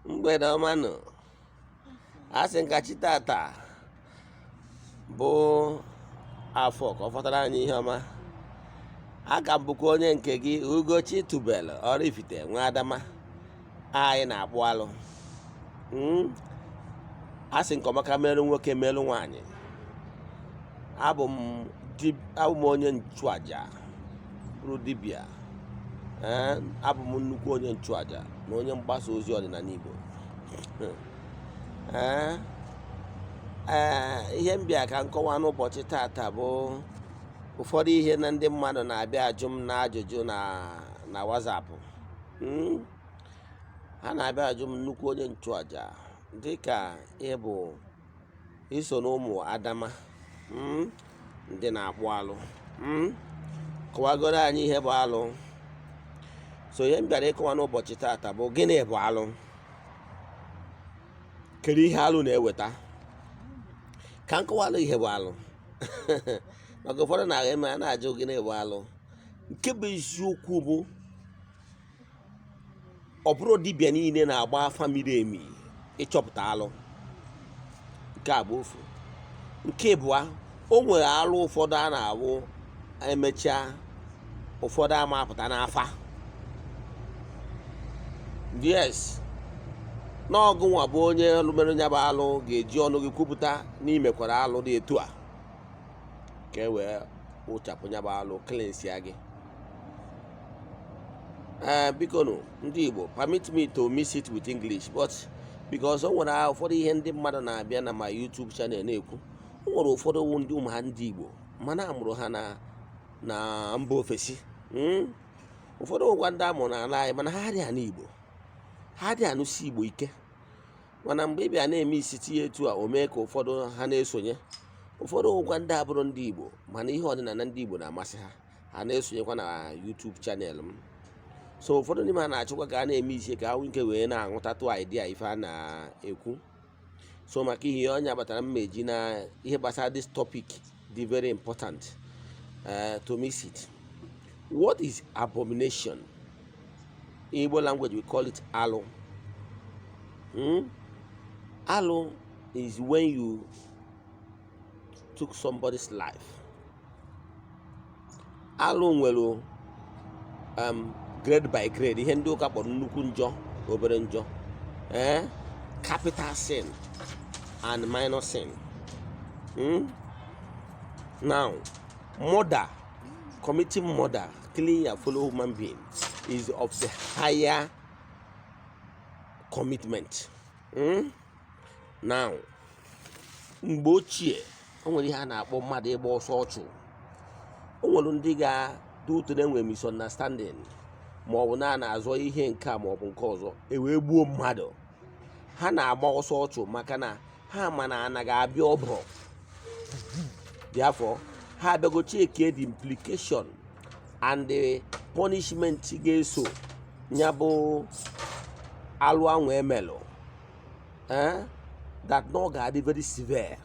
Mgbede ọma nụ. A sị nka chi tata bụ afọ ka ọ fọtara anyị ihe ọma. Aka m bụkwa onye nke gị, Ugochi Tubelu Oraifite nwa Adama. Anyị na-akpụ alụ. A sị nke ọmaka merụ nwoke, merụ nwaanyị. Abụ m onye nchụaja, bụrụ dibịa. Ee, abụ m nnukwu onye nchụaja na onye mgbasa ozi ọdịnala Igbo. Ee, ihe m bịa ka m kọwaa n'ụbọchị tata bụ ụfọdụ ihe na ndị mmadụ na-abịa ajụ m na ajụjụ na WhatsApp. Ha na-abịa ajụ m, "Nnukwu onye nchụaja, dịka ịbụ iso n'ụmụ Adama, ndị na-akpụ alụ, kọwagoro anyị ihe bụ alụ." So ihe m bịara ịkọwa n'ụbọchị tata bụ, gịnị bụ alụ? Kedu ihe alụ na-eweta? Ka m kọwalụ ihe bụ alụ, maka ụfọdụ na-agha eme a na-ajụ gịnị bụ alụ. Nke bụ eziokwu bụ, ọ bụrụ dibịa niile na-agba afa miri emi ịchọpụta alụ. Nke a bụ ofu. Nke ịbụa, o nwere alụ ụfọdụ a na-awụ emechaa, ụfọdụ ama apụta n'afa. Yes, n'ọgụnwa bụ onye lụmere ya bụ alụ ga-eji ọnụ gị kwupụta na imekwara alụ dị etu a, ka e wee wụchapụ ya bụ alụ, cleanse gị. Ee, biko nụ, ndị Igbo, permit me to mix it with English, but because o nwere ụfọdụ ihe ndị mmadụ na-abịa na my YouTube channel na-ekwu. O nwere ụfọdụ wụ ndị ụmụ ha ndị Igbo, mana amụrụ ha na mba ofesi. Ụfọdụ nwekwa ndị amụrụ n'ala anyị, mana ha adịghị anụ Igbo, ha adịghị anụsi Igbo ike. Mana mgbe ị bịa na-eme isi tinye etu a, o mee ka ụfọdụ ha na-esonye. Ụfọdụ nwekwa ndị abụrụ ndị Igbo, mana ihe ọdịnala ndị Igbo na-amasị ha, ha na-esonyekwa na YouTube channel m. So ụfọdụ n'ime ha na-achọkwa ka a na-eme isi ka ha nwee ike wee na-aṅụtatụ idea ife a na-ekwu. So maka ihe onye abatara m eji na ihe gbasara this topic dị very important to mix it. What is abomination? In Igbo language, we call it alụ. Alụ is when you took somebody's life. Alụ nwere grade by grade, ihe ndị ụka kpọrọ nnukwu njọ, obere njọ, capital sin and minor sin. Now, murder, committing murder, killing your fellow human being is of the higher commitment. Now, mgbe ochie, o nwere ihe a na-akpọ mmadụ ịgba ọsọ ọchụ. O nwere ndị ga-dị ụtụ na-enwe misunderstanding, ma ọ bụ na a na-azọ ihe nke a ma ọ bụ nke ọzọ, e wee gbuo mmadụ. Ha na-agba ọsọ ọchụ maka na ha ma na anaghị abịa ọbọ. Therefore, ha abịago check the implication and the punishment ga-eso ya bụ alụ ahụ emelụ, that no ga-adị very severe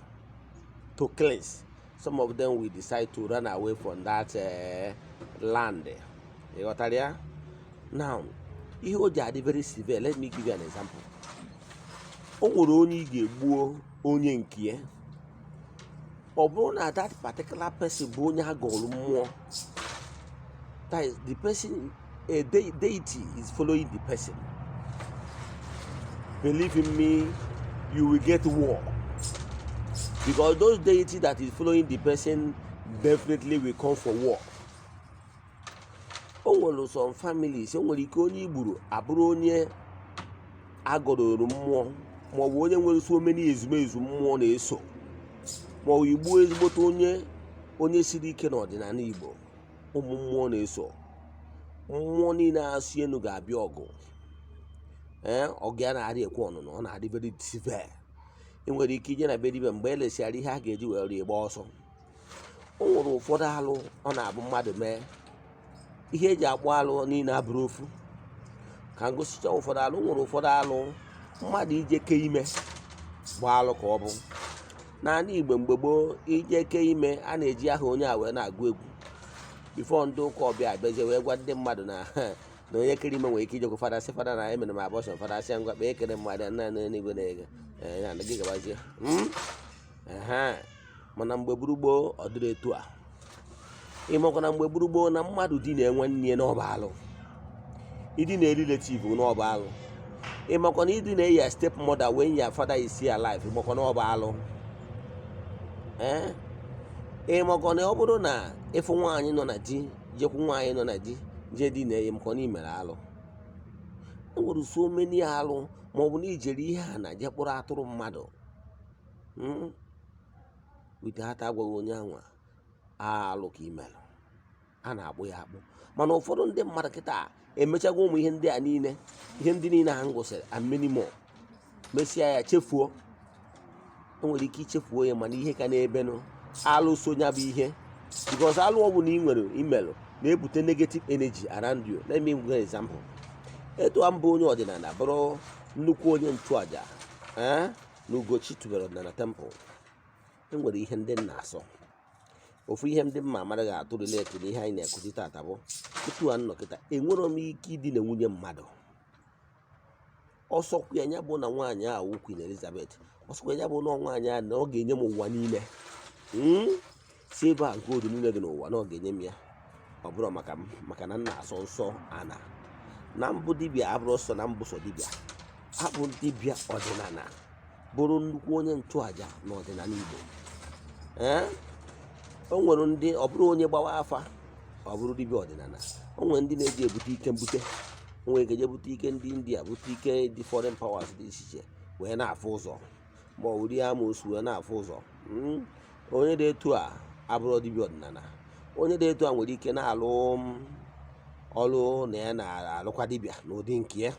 to cleanse. Some of them will decide to run away from that land. Ị ghọtara ya? Now, ihe o ji adị very severe, let me give you an example. O nwere onye ị ga-egbuo onye nke ya, ọ bụrụ na that particular person bụ onye a gọrọ mmụọ, that is the person, a deity is following the person, believe in me, you will get war, because those deity that is following the person definitely will come for war. O nwere some families, o nwere ike onye igburu abụrụ onye agọrọrọ mmụọ, maọbụ onye nwere so many ezumezu mmụọ na-eso, maọbụ igbuo ezigbote onye siri ike n'ọdịnala Igbo, ụmụ mmụọ na-eso. Mmụọ niile asị enu ga-abịa ọgụ. Ee, ọgụ ya na-adị ekwe ọnụnụ, ọ na-adị very severe. Ị nwere ike ije na be dibịa, mgbe elesiara ihe a ga-eji wee rie gba ọsọ. O nwere ụfọdụ alụ ọ na-abụ mmadụ mee. Ihe eji akpọ alụ niile abụrụ ofu. Ka m gosicha ụfọdụ alụ. O nwere ụfọdụ alụ, mmadụ ije ke ime bụ alụ ka ọ bụ. N'ala Igbo mgbe gboo, ije ke ime, a na-eji aha onye a wee na-agụ egwu before ndị ụka ọbịa abịazie wee gwa ndị mmadụ na Na onye kere ime nwere ike ijekwa fada, sị fada na emere m abortion. Fada asị ya, "Ngwa, kpee ekele mmadụ nna n'eluigwe na-ege ya na gị gabazie." Ehe, mana mgbe gburu gboo ọ dịrị etu a. Ịmakwa na mgbe gburu gboo na mmadụ di na-enwe nne n'ọba alụ, ịdị na relative n'ọba alụ. Ịmakwa na ịdị na ya step mother when your father is still alive, ịmakwa na ọba alụ. Ee, ịmakwa na ọ bụrụ na ịfụ nwaanyị nọ na di, jekwu nwaanyị nọ na di jee di na ya, ịmakwa na imere alụ. E nwere so many alụ, maọbụ na ijere ihe a na je kpụrụ atụrụ mmadụ wite ata agwaghị onye anwa, alụ ka imelụ, a na-akpụ ya akpụ. Mana ụfọdụ ndị mmadụ kịta emechago ụmụ ihe ndị a niile, ihe ndị niile ha ngụsịrị and many more, mesịa ya chefuo. Enwere ike ichefuo ya, mana ihe ka na-ebenụ alụ so ya bụ ihe, because alụ ọbụla ị nwere imelụ na-ebute negative energy around you. Let me give you an example. Etu a mbụ onye ọdịnala, bụrụ nnukwu onye nchụaja, ee, na Ugochi tubelu ọdịnala temple, enwere ihe ndị m na-asọ. Ofu ihe ndị mma amara ga-atụ relate na ihe anyị na-ekuzi tata bụ etu a nnọ kịta. Enwero m ike idina nwunye mmadụ. Ọsọkwa ya bụ na nwaanyị a wụ Queen Elizabeth, ọsọkwa ya bụ na nwaanyị a na ọ ga-enye m ụwa niile, Si ebe a gold niile dị n'ụwa na ọ ga-enye m ya, ọ bụrụ maka m, maka na m na-asọ nsọ ana na mbụ. Dibịa abụrụ sọ na mbụ sọ dibịa, abụ dibịa ọdịnala, bụrụ nnukwu onye nchụaja n'ọdịnala Igbo. Ee, o nwere ndị ọ bụrụ onye gbawa afa, ọ bụrụ dibịa ọdịnala. O nwere ndị na-eji ebute ike mbute. O nwere ike je bute ike ndị India, bute ike dị foreign powers dị iche iche wee na-afụ ụzọ, ma ọ bụ rie amoosu wee na-afụ ụzọ. Onye dị etu a abụrụ dibịa ọdịnala. Onye dị etu a nwere ike na-alụ ọrụ na ya na-alụkwa dibịa n'ụdị nke ya.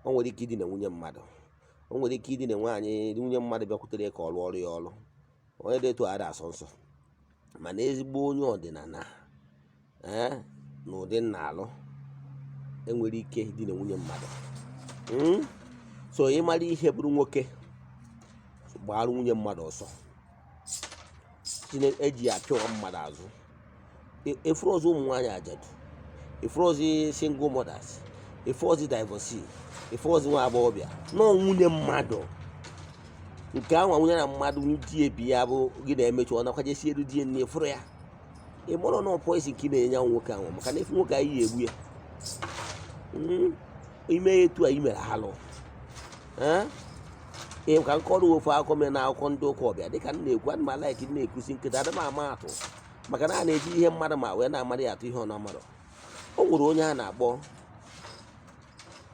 O nwere ike idina nwunye mmadụ, o nwere ike idina nwaanyị nwunye mmadụ bịakwutere ya ka ọ rụọ ọrụ ya ọrụ. Onye dị etu a ada asọ nsọ. Mana ezigbo onye ọdịnala, ee, na ụdị nna alụ, enwere ike idina nwunye mmadụ. So ị mara ihe, bụrụ nwoke, gbara nwunye mmadụ ọsọ. Chineke eji ya apịawa mmadụ azụ. Efuru ọzọ ụmụ nwaanyị ajadu, efuru ọzọ single mothers, efuru ọzọ divorcee, efuru ọzọ nwa agbọghọbịa nọọ nwunye mmadụ. Nke anwa nwunye na mmadụ di ebi ya bụ gị na-emechu ọ nakwajesi elu di nne efuru ya. Ị mụrụ na poison ka ị na-enye nwoke ahụ, maka na efu nwoke anyị ya egbu ya. Ime etu a i mere alụ. Ee, ka nkọrọ ofu akụkọ mere na akụkọ ndị ụka ọbịa. Dịka m na-ekwu, ana m a-like na-ekwusi nkịta, ana m ama atụ, maka na a na-eji ihe mmadụ ma wee na-amara ya atụ ihe ọ na-amarọ. O nwere onye a na-akpọ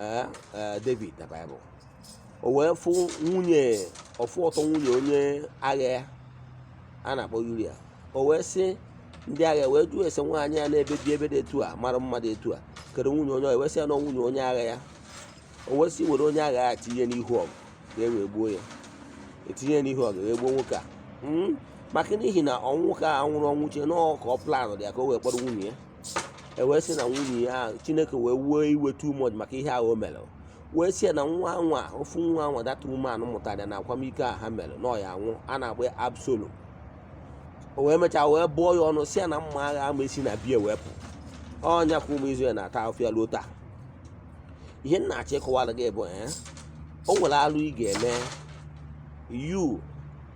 ee David na Baịbụl. O wee fụ nwunye ọfụ ọtọ nwunye onye agha ya a na-akpọ Uria. O wee sị ndị agha wee jụọ ese nwaanyị a na-ebe bi ebe dị etu a mara mmadụ etu a kere nwunye onye. Wee sị ya na nwunye onye agha ya. O wee sị were onye agha ya tinye n'ihu ọgụ ka e wee gbuo ya. Etinye n'ihu ọgụ wee gbuo nwoke a, maka n'ihi na ọnwụ nwoke a nwụrụ ọnwụ che nọọ ka ọ plan dị ya ka o wee kpọrọ nwunye ya. E wee sị na nwunye ya, Chineke wee wuo iwe too much maka ihe ahụ o mere, wee sị ya na nwa anwa, ofu nwa anwa that woman mụtara ya na akwamiko a ha mere, na ọ ya anwụ. A na-akpọ ya Absalom. O wee mechaa wee bụọ ya ọnụ, si ya na mma agha ama esi na bie wee pụ ọnya ka ụmụ Izrel na-ata afụ ya ruo taa. Ihe m na-achọ ịkọwara gị bụ, ee, o nwere alụ ị ga-eme, you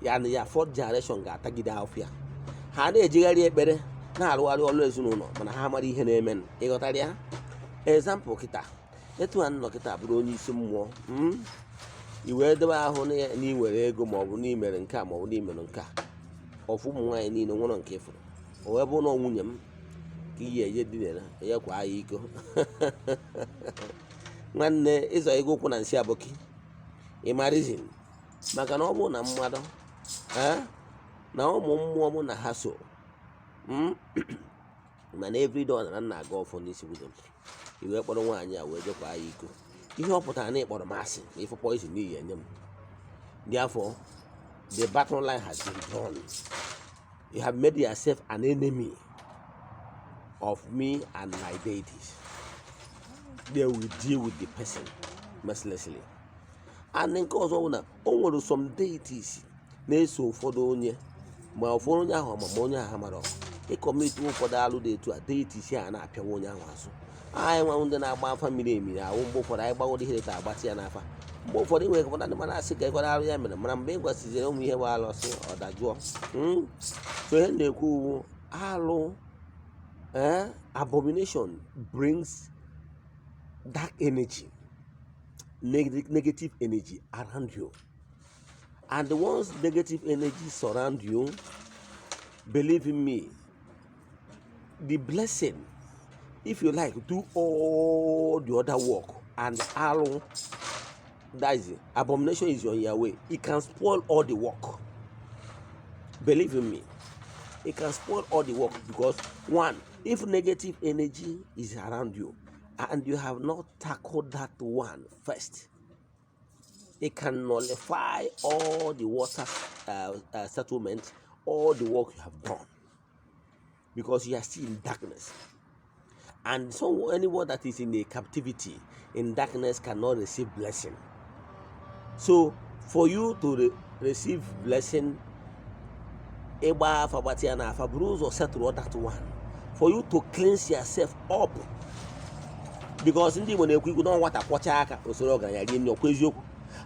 ya na ya fourth generation ga-atagide afụ ya. Ha na-ejegharị ekpere, na-arụgharị ọrụ ezinụlọ, mana ha mara ihe na-eme. Ịghọtara ya? Example, kịta etu a nnọ kịta bụrụ onye isi mmụọ, i wee debe ahụ na ị nwere ego, maọbụ na ị mere nke a, maọbụ na ị mere nke a, ọfụ ụmụ nwaanyị niile nwere nke ịfụrụ, o wee bụ na nwunye m ka iyi eje dinere ya kwa ya iko. Nwanne, ịzọ ego ụkwụ na nsị abụkị ịmarizin, maka na ọ bụrụ na mmadụ, ee, na ụmụ mmụọ mụ na ha so, mana everyday ọ na nna aga ọfọ n'isi nwunye m, i wee kpọrọ nwaanyị a wee jekwa ya iko, ihe ọ pụtara na ịkpọrọ m asị na ịfụ poison n'ihi enye m. Therefore, the battle line has been drawn. You have made yourself an enemy of me and my deities. They will deal with the person mercilessly. And nke ọzọ bụ na o nwere some deities na-eso ụfọdụ onye, ma ụfọdụ onye ahụ ma onye ahụ mara ị commit ụfọdụ alụ dị etu a, deities a na-apịawa onye ahụ azụ. Anyị nwa ndị na-agba afa miri emi ahụ, mgbe ụfọdụ anyị gbagoro ihe dịka agbatị ya n'afa. Mgbe ụfọdụ ị nwere ike ndị mmadụ asị ka ekwara arụ ya mere, mana mgbe ị gwasiziri ụmụ ihe bụ alụsị, ọ dajụọ. So ihe m na-ekwu wu alụ, abomination brings dark energy, negative energy around you, and once negative energy surround you, believe in me, the blessing, if you like, do all the other work and alụ, that is it, abomination is on your way, it can spoil all the work. Believe in me, it can spoil all the work, because one, if negative energy is around you and you have not tackled that one first, it can nullify all the water settlement, all the work you have done, because you are still in darkness. And so anyone that is in a captivity, in darkness, cannot receive blessing. So for you to receive blessing, ịgba afa gbatị ya n'afa, buru ụzọ settle that one for you to cleanse yourself up, because ndị Igbo na-ekwu ikwu na nwata kwọcha aka usoro ọgaranya rie nri. Ọkwa eziokwu,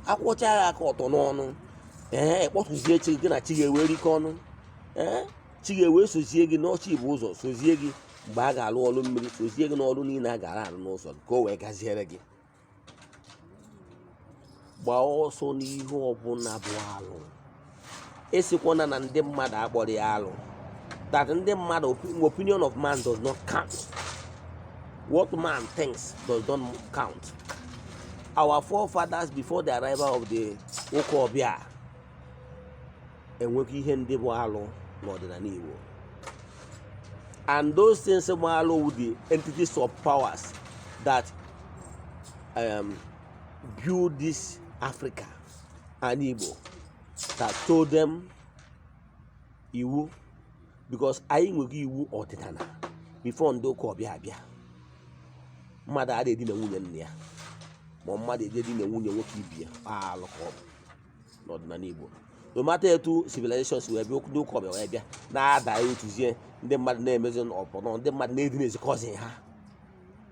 akwọcha ya aka ọtọ n'ọnụ, ee, kpọtụzie chi gị na chi ga-ewe rikọ ọnụ, ee, chi ga-ewe sozie gị n'ọchị bụ ụzọ, sozie gị mgbe a ga-alụ ọrụ mmiri, sozie gị n'ọrụ niile a gara arụ n'ụzọ gị, ka o wee gaziere gị. Gbaa ọsọ n'ihe ọbụla bụ alụ. Esikwana na ndị mmadụ akpọrọ ya alụ, that ndị mmadụ, opinion of man does not count. What man thinks does not count. Our forefathers, before the arrival of the ụka ọbịa, enwekwa ihe ndị bụ alụ n'ọdịnala Igbo, and those things bụ alụ with the entities of powers that build this Africa and Igbo, that told them iwu, because anyị nwere iwu ọdịnala before ndị ụka ọbịa abịa. Mmadụ adịghị edina nwunye nna ya, ma mmadụ eje dina nwunye nwoke ibi ya, alụ ka ọ bụ n'ọdịnala Igbo. No matter etu civilization si wee bịa, ndị ụka ọbịa wee bịa na-ada otuzie ndị mmadụ na-emezi ọpọnọ, ndị mmadụ na-edina ezikọzi ha,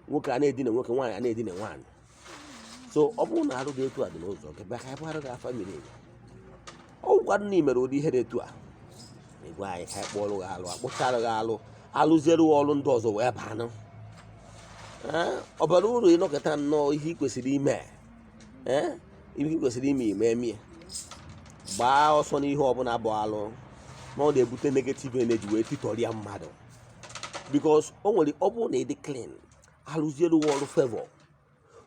nwoke a na-edina nwoke, nwaanyị a na-edina nwaanyị. So ọ bụrụ na arụ dị etu a dị n'ụzọ gị, bịa ka anyị gbarụ gị afa miri emi. Ọ gwụkwadụ na i mere ụdị ihe dị etu a, ịgwa anyị ka anyị kpọrọ gị alụ, akpụchara gị alụ, alụziere gị ọrụ ndị ọzọ wee banụ. Ee, ọ bara uru ịnọkọta nnọọ ihe ị kwesịrị ime, ee, ihe ị kwesịrị ime, ime emie. Gbaa ọsọ n'ihe ọbụla bụ alụ, na ọ na-ebute negative energy wee titọrịa mmadụ, because o nwere, ọ bụrụ na ị dị clean, alụziere gị ọrụ favor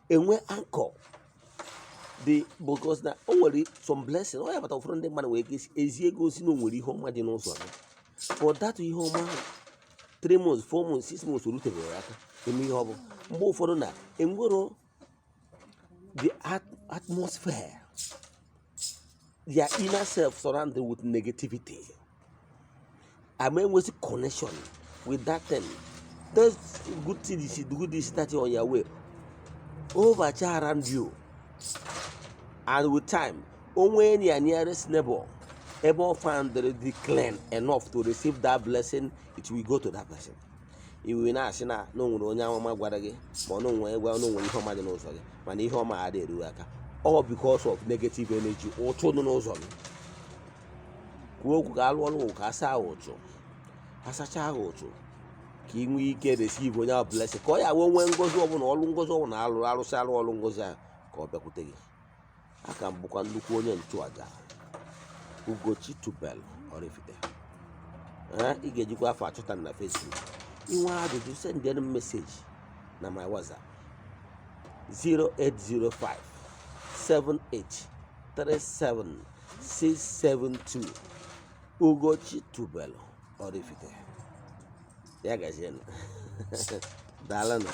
enwe anchor dị, because na o nwere some blessing ọ ya bata. Ụfọdụ ndị mmadụ nwere ike ezi ego osi na o nwere ihe ọma dị n'ụzọ gị, for that ihe ọma ahụ, 3 months, 4 months, 6 months, orutebeghị aka eme ihe ọ bụ. Mgbe ụfọdụ na enwero the atmosphere, their inner self surrounded with negativity, ama enwezi connection with that thing. Those good things, the good things that on your way overcha around you, and with time, onwe your nearest neighbor ebe ọ found the clean enough to receive that blessing, it will go to that person. Iwe na-asị na o nwere onye amụma gwara gị, ma ọ na onwere gwa na o nwere ihe ọma dị n'ụzọ gị, mana ihe ọma adịghị eru aka, all because of negative energy, ụchụ dị n'ụzọ gị. Kwuo okwu ka alụ ọrụ, ka asa ahụ ụchụ, asacha ahụ ụchụ, ka ị nwee ike receive onye ahụ blessing, ka ọ ya wee nwee ngozi ọbụla, ọrụ ngozi ọbụla alụrụ, arụsị arụ ọrụ ngozi ahụ, ka ọ bịakwute gị. Aka m bụkwa nnukwu onye nchụaja Ugochi Tubelu Oraifite. Ee, ị ga-ejikwa afọ achọta m na Facebook. Inwe ajụjụ, send m message na my WhatsApp 0805 78 37 672. Ugochi Tubelu Oraifite. Ya gazienụ, daalụnụ.